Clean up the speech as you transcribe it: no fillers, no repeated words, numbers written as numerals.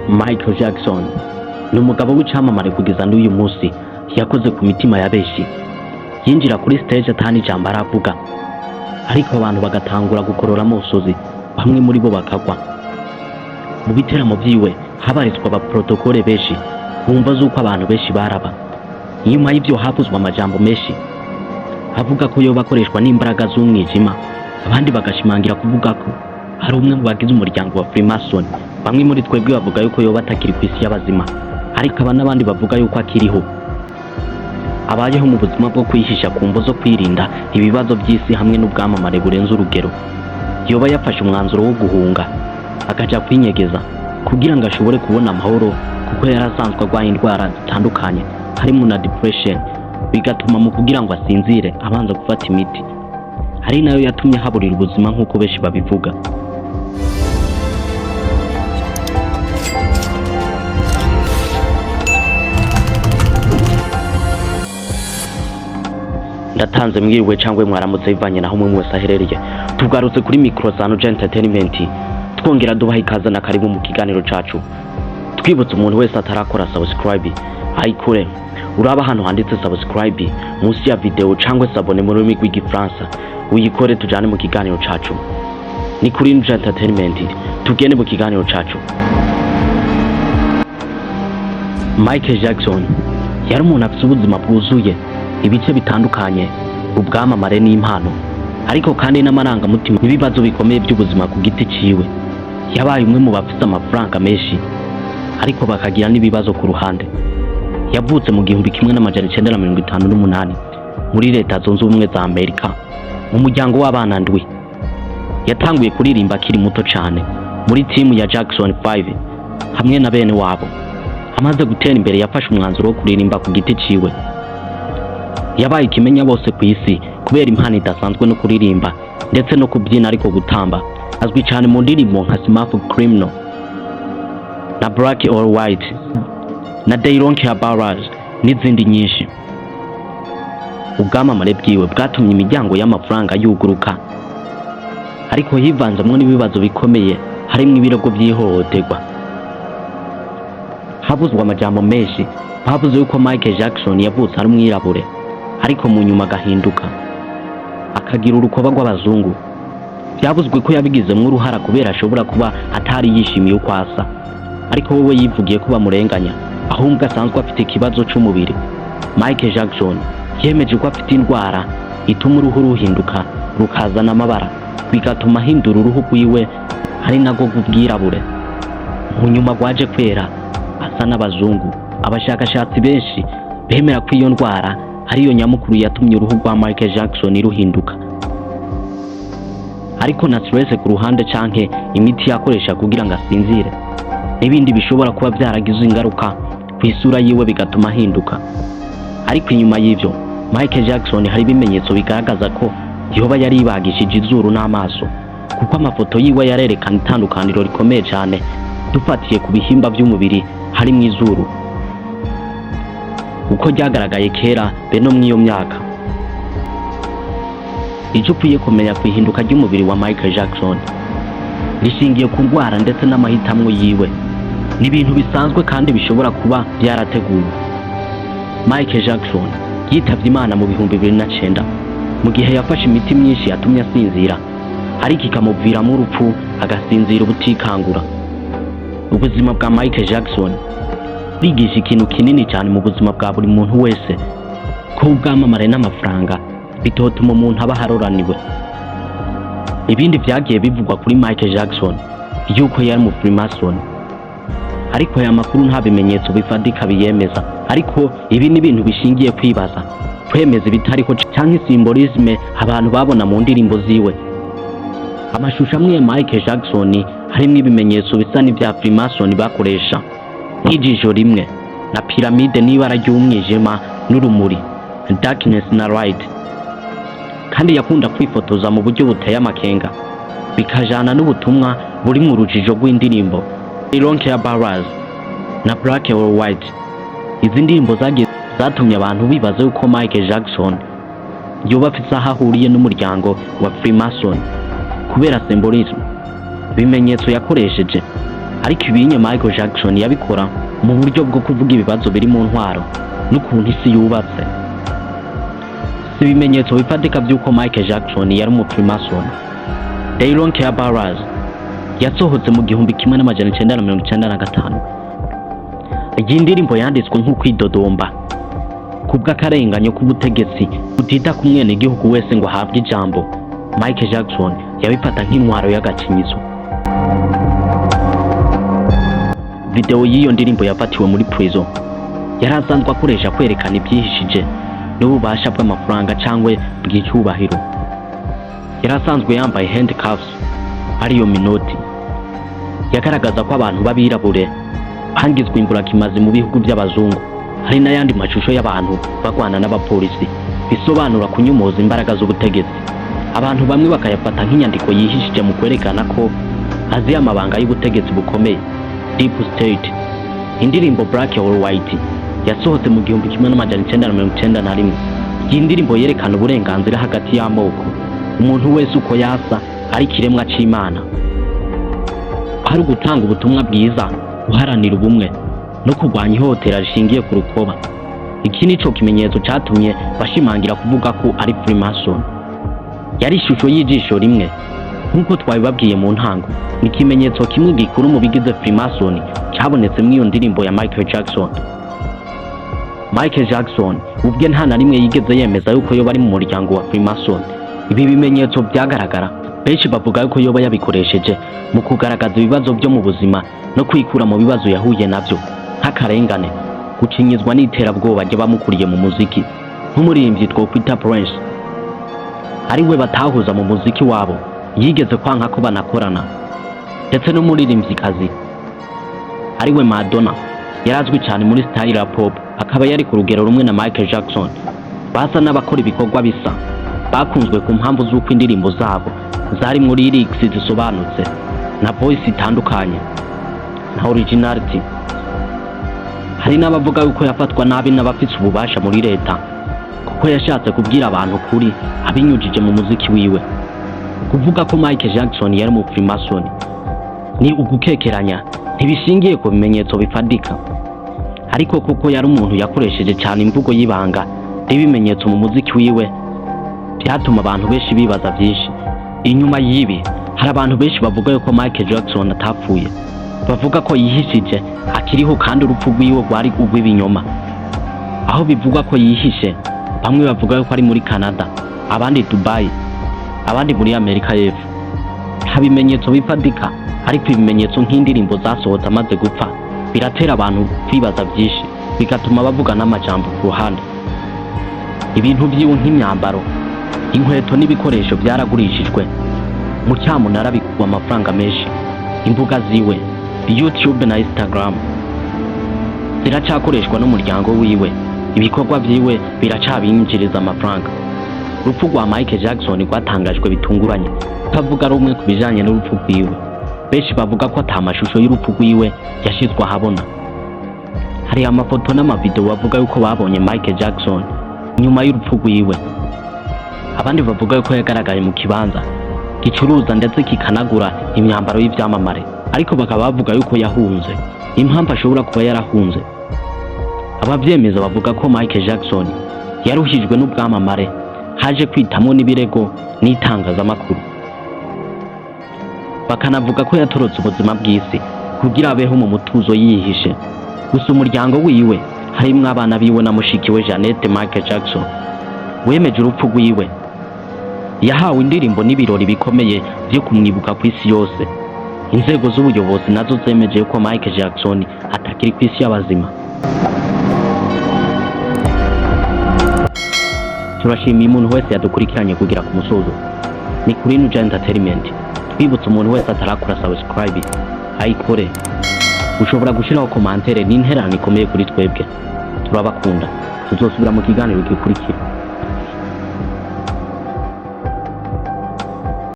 Michael Jackson ni umugabo w'icamamare kugeza n'uyu munsi. Yakoze ku mitima ya benshi. Yinjira kuri stage atani ijambo aravuga, ariko abantu bagatangura gukorora amosozi, bamwe muri bo bakagwa. Mu biteramo vyiwe habarizwa abaprotokole benshi, bumva z'uko abantu benshi baraba. Inyuma y'ivyo havuzwe amajambo menshi avuga ko yoba akoreshwa n'imbaraga z'umwijima, abandi bagashimangira kuvuga ko ari umwe mu bagize umuryango wa Freemason. Bamwe muri twebwe bavuga yuko yoba atakiri ku isi y'abazima, ariko aba n'abandi bavuga yuko akiriho, abayeho mu buzima bwo kwihisha ku mvo zo kwirinda ibibazo by'isi hamwe n'ubwamamare burenze urugero. Yoba yafashe umwanzuro wo guhunga akaja kwinyegeza kugira ngo ashobore kubona amahoro, kuko yari asanzwe arwaye indwara zitandukanye harimo na depression, bigatuma mu kugira ngo asinzire abanza gufata imiti, ari nayo yatumye haburira ubuzima nk'uko benshi babivuga. Ndatanze mwiriwe cyangwa mwaramutse bivanye naho umwe wese aherereye. Tugarutse kuri micro za Nuja Entertainment, twongera dubaha ikaze na karibu mu kiganiro cacu. Twibutse umuntu wese atarakora subscribe ayikore. Uraba ahantu handitse subscribe munsi ya video cyangwa s'abonner mu rurimi rw'igifaransa, uyikore, tujane mu kiganiro cacu. Ni kuri Nuja Entertainment, tugende mu kiganiro cacu. Michael Jackson yari umuntu afite ubuzima bwuzuye ibice bitandukanye, ubwamamare n'impano, ariko kandi n'amarangamutima n'ibibazo bikomeye by'ubuzima ku giti ciwe. Yabaye umwe mu bafite amafaranga menshi, ariko bakagira n'ibibazo ku ruhande. Yavutse mu 1958 muri Leta Zunze Ubumwe za Amerika, mu muryango w'abana ndwi. Yatanguye kuririmba akiri muto cyane muri timu ya Jackson 5 hamwe na bene wabo. Amaze gutera imbere, yafashe umwanzuro wo kuririmba ku giti ciwe. Yabaye ikimenya bose ku isi kubera impano idasanzwe no kuririmba ndetse no kubyina, ariko gutamba. Azwi cyane mu ndirimbo nka Smooth Criminal na Black or White na They Don't Care About Us n'izindi nyinshi. Ubwamamare bwiwe bwatumye imiryango y'amafaranga yuguruka, ariko hivanzemwo n'ibibazo bikomeye harimo ibirego by'ihohoterwa. Havuzwe amajambo menshi. Bavuze yuko Michael Jackson yavutse ari umwirabure, ariko mu nyuma agahinduka akagira urukoba rw'abazungu. Byavuzwe ko yabigizemo uruhara kubera ashobora kuba atari yishimiye uko asa, ariko wewe yivugiye ko bamurenganya, ahubwo asanzwe afite ikibazo c'umubiri. Michael Jackson yemeje ko afite indwara ituma uruhu ruhinduka rukazana amabara, bigatuma ahindura uruhu rwiwe, ari narwo rw'ubwirabure, mu nyuma rwaje kwera asa n'abazungu. Abashakashatsi benshi bemera ko iyo ndwara ariyo nyamukuru yatumye uruhu rwa Michael Jackson ruhinduka, ariko na stress ku ruhande canke imiti yakoresha kugira ngo asinzire n'ibindi bishobora kuba byaragize ingaruka ku isura yiwe, bigatuma ahinduka. Ariko inyuma y'ivyo, Michael Jackson hari ibimenyetso bigaragaza ko yoba yaribagishije izuru n'amaso, kuko amafoto yiwe yarerekana itandukaniro rikomeye cyane dufatiye ku bihimba by'umubiri harimo izuru uko ryagaragaye kera be no mw'iyo myaka. Icyo ukwiye kumenya ku ihinduka ry'umubiri wa Michael Jackson rishingiye ku ndwara ndetse n'amahitamwo yiwe, ni ibintu bisanzwe kandi bishobora kuba byarateguwe. Michael Jackson yitavye Imana mu 2009 mu gihe yafashe imiti myinshi yatumye asinzira, ariko ikamuviramo urupfu, agasinzira ubutikangura. Ubuzima bwa Michael Jackson bigisha ikintu kinini cyane mu buzima bwa buri muntu wese, ko ubwamamare n'amafaranga bitotuma umuntu aba aharoraniwe. Ibindi byagiye bivugwa kuri Michael Jackson yuko yari mu Freemason, ariko aya makuru nta bimenyetso bifatika biyemeza. Ariko ibi ni ibintu bishingiye kwibaza, kwemeza ibitariho canke symbolisme abantu babona mu ndirimbo ziwe. Amashusho amwe ya Michael Jackson harimwo ibimenyetso bisa n'ibya Freemason bakoresha, nk'ijisho rimwe na piramide n'ibara ry'umwijima n'urumuri, darkness na light. Kandi yakunda kwifotoza mu buryo buteye amakenga, bikajana n'ubutumwa buri mu rujijo rw'indirimbo They Don't Care About Us na Black or White. Izi ndirimbo zagiye zatumye abantu bibaza yuko Michael Jackson yoba afise aho ahuriye n'umuryango wa Freemason kubera symbolism, ibimenyetso yakoresheje. Ariko ibinye Michael Jackson yabikora mu buryo bwo kuvuga ibibazo biri mu ntwaro n'ukuntu isi yubatse. Si ibimenyetso bifatika by'uko Michael Jackson yari umu Freemason. They Don't Care About Us yasohotse mu 1995. Iyi ndirimbo yanditswe nk'ukwidodomba kubw'akarenganyo k'ubutegetsi butita ku mwenegihugu wese ngo ahabwe ijambo. Michael Jackson yabifata nk'intwaro y'agacinyizo. Video y'iyo ndirimbo yafatiwe muri prison. Yari asanzwe akoresha kwerekana ibyihishije n'ububasha bw'amafaranga cyangwa bw'icyubahiro. Yari asanzwe yambaye handcuffs, ariyo minoti. Yagaragaza ko abantu b'abirabure bangizwe imburakimazi mu bihugu by'abazungu. Hari n'ayandi mashusho y'abantu bagwana n'abapolisi, bisobanura kunyomoza imbaraga z'ubutegetsi. Abantu bamwe bakayafata nk'inyandiko yihishije mu kwerekana ko azi amabanga y'ubutegetsi bukomeye, deep state. Indirimbo Black or White yasohotse mu 1991. Iyi ndirimbo yerekana uburenganzira hagati y'amoko, umuntu wese uko yasa ari ikiremwa c'Imana. Hari ugutanga ubutumwa bwiza, guharanira ubumwe no kurwanya ihohotera rishingiye ku rukoba. Iki nico kimenyetso catumye bashimangira kuvuga ko ari Freemason. Yari ishusho y'ijisho rimwe nk'uko twabibabwiye mu ntango. Ni ikimenyetso kimwe gikuru mu bigize Freemason cyabonetse muri iyo ndirimbo ya Michael Jackson. Michael Jackson ubwe nta na rimwe yigeze yemeza yuko yoba ari mu muryango wa Freemason. Ibi bimenyetso byagaragara, benshi bavuga yuko yoba yabikoresheje mu kugaragaza ibibazo byo mu buzima no kwikura mu bibazo yahuye nabyo, nk'akarengane, gucinyizwa n'iterabwoba ry'abamukuriye mu muziki, nk'umuririmbyi twokwita Prince, ari we batahuza mu muziki wabo, yigeze kwanka ko banakorana, ndetse n'umuririmbyikazi ari we Madonna, yarazwi cyane muri style ya pop, akaba yari ku rugero rumwe na Michael Jackson. Basa n'abakora ibikorwa bisa, bakunzwe ku mpamvu z'uko indirimbo zabo zari muri lyrics zisobanutse na voice itandukanye na originality. Hari n'abavuga yuko yafatwa nabi n'abafise ububasha muri leta, kuko yashatse kubwira abantu kuri abinyujije mu muziki wiwe. Kuvuga ko Michael Jackson yari mu Freemason ni ugukekeranya, ntibishingiye ku bimenyetso bifatika. Ariko kuko yari umuntu yakoresheje cyane imvugo y'ibanga n'ibimenyetso mu muziki wiwe, byatuma abantu benshi bibaza byinshi. Inyuma y'ibi, hari abantu benshi bavuga yuko Michael Jackson atapfuye, bavuga ko yihishije, akiriho, kandi urupfu rwiwe rwari urw'ibinyoma. Aho bivugwa ko yihishe, bamwe bavuga yuko ari muri Canada, abandi Dubai, abandi muri Amerika y'Epfo. Nta bimenyetso bifatika, ariko ibimenyetso nk'indirimbo zasohotse amaze gupfa biratera abantu kwibaza byinshi, bigatuma bavuga n'amajambo ku ruhande. Ibintu vyiwe nk'imyambaro, inkweto n'ibikoresho byaragurishijwe mu cyamunara, bigurwa amafaranga menshi. Imbuga ziwe, YouTube na Instagram, ziracakoreshwa n'umuryango wiwe. Ibikorwa vyiwe biracabinjiriza amafaranga. Urupfu rwa Michael Jackson rwatangajwe bitunguranye. Utavuga rumwe ku bijanye n'urupfu rwiwe, benshi bavuga ko ata mashusho y'urupfu rwiwe yashizwe ahabona. Hari amafoto n'amavideo bavuga yuko babonye Michael Jackson nyuma y'urupfu rwiwe. Abandi bavuga yuko yagaragaye mu kibanza gicuruza ndetse kikanagura imyambaro y'ivyamamare, ariko bakaba bavuga yuko yahunze. Impamvu ashobora kuba yarahunze, abavyemeza bavuga ko Michael Jackson yaruhijwe n'ubwamamare, haje kwitamwo n'ibirego n'itangazamakuru. Bakanavuga ko yatorotse ubuzima bw'isi kugira abeho mu mutuzo yihishe. Gusa umuryango wiwe, harimwo abana biwe na mushiki we Jeannette Michael Jackson, wemeje urupfu rwiwe. Yahawe indirimbo n'ibirori bikomeye vyo kumwibuka ku isi yose. Inzego z'ubuyobozi nazo zemeje ko Michael Jackson atakiri ku isi y'abazima. Turashimiye umuntu wese yadukurikiranye kugira ku musozo. Ni kuri Nuja Entertainment. Twibutse umuntu wese atarakora subscribe ayikore. Ushobora gushiraho commentaire n'intererano ikomeye kuri twebwe. Turabakunda, tuzosubira mu kiganiro gikurikira.